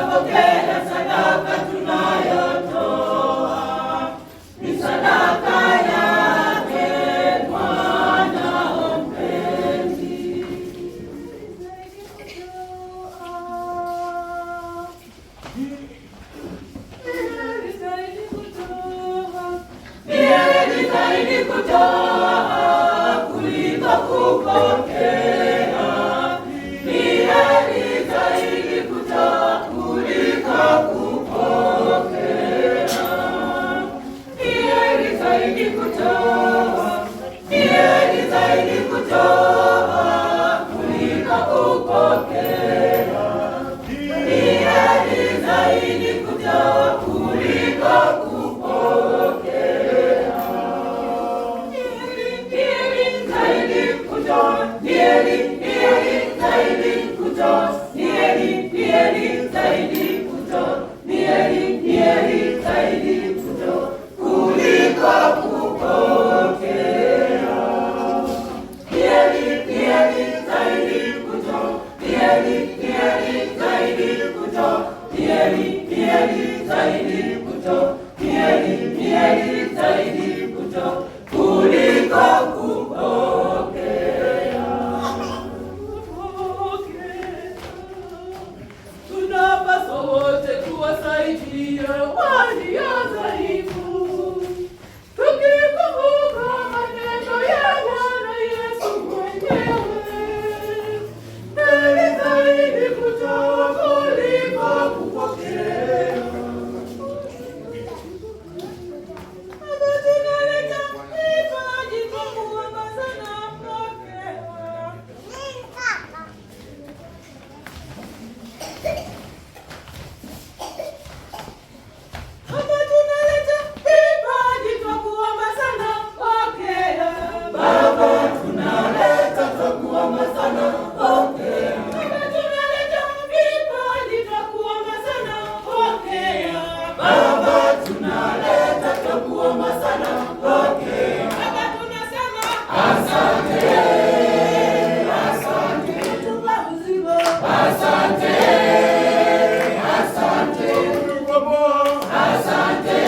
Pokea sadaka tunayotoa, ni sadaka yake Mwanao mpenzi. Ni heri zaidi kutoa kuliko kupokea. Ni heri zaidi kutoa kuliko kupokea. Ni heri zaidi kutoa, ni heri zaidi kutoa kuliko kupokea. Ni heri zaidi kutoa kuliko kupokea. Ni heri zaidi kutoa, ni heri, ni heri zaidi kutoa, ni heri, ni heri zaidi kutoa, ni heri, ni heri zaidi kutoa kuliko kupokea. Ni heri, ni heri zaidi kutoa, ni heri, ni heri zaidi kutoa, ni heri, ni heri zaidi kutoa, ni heri, ni heri zaidi kutoa kuliko kupokea. Tunapaswa wote kuwasaidia walio dhaifu, tukikumbuka maneno ya Bwana Yesu mwenyewe. Heri zaidi kutoa kuliko kupokea. Baba, tunaleta vipaji twakuomba sana, pokea. Baba, tunaleta vipaji twakuomba sana, pokea. Baba, tunaleta twakuomba sana, pokea. Baba, tunaleta vipaji twakuomba sana, pokea. Baba, tunaleta twakuomba sana, pokea. Baba, tunasema asante, asante. Kutupa uzima. Asante, asante. Asante,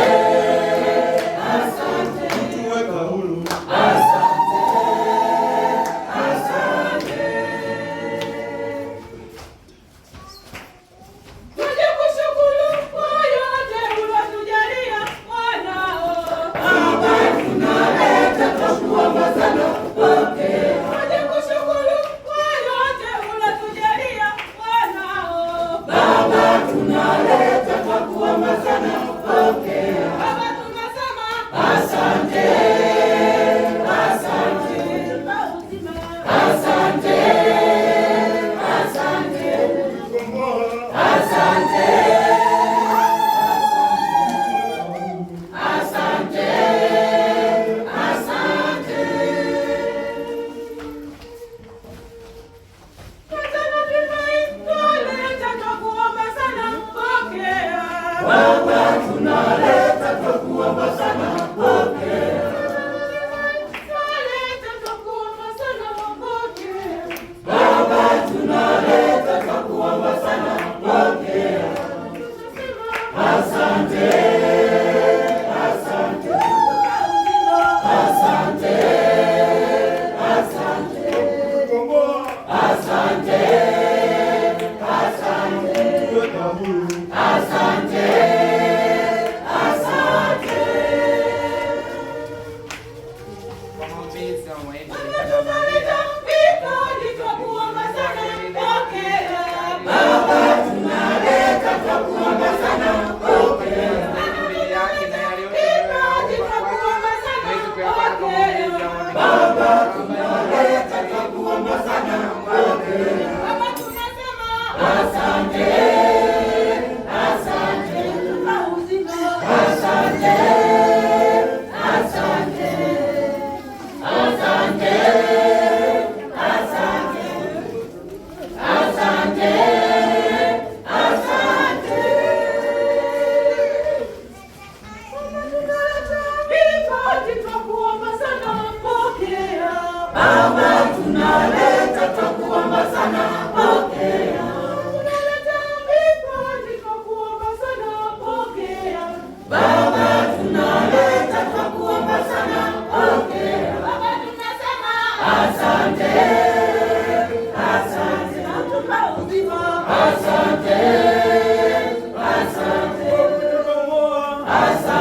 asante. Kutuweka huru. Asante, asante. Tunakushukuru kwa yote ulotujalia mwanao. Baba, tunaleta twakuomba sana, pokea. Tunakushukuru kwa yote ulotujalia mwanao. Baba, tunaleta twakuomba sana, pokea. Baba, tunasema asante, asante. Asante, asante. Asante, asante, asante. Tazama divai twaleta twakuomba sana, pokea. Baba, tunaleta twakuomba sana, pokea. Twaleta twakuomba sana, pokea. Baba, tunaleta twakuomba sana, pokea. Asante, asante. Asante, asante. Asante, asante. Kutuweka huru. Asante, asante. Kwa maombezi ya mama yetu Baba, Bikira tunaleta Maria. vipaji twakuomba sana, pokea. Baba, tunaleta twakuomba sana, pokea. Mbele yake na yale yote Vipaji tunayoyaomba kwake, twakuomba sana, tuweze kuyapata kwa maombezi ya mama pokea. Bikira Baba, Maria. tunaleta twakuomba sana, pokea. Baba, tunasema asante, asante.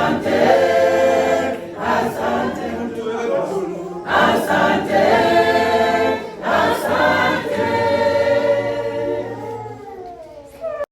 Asante.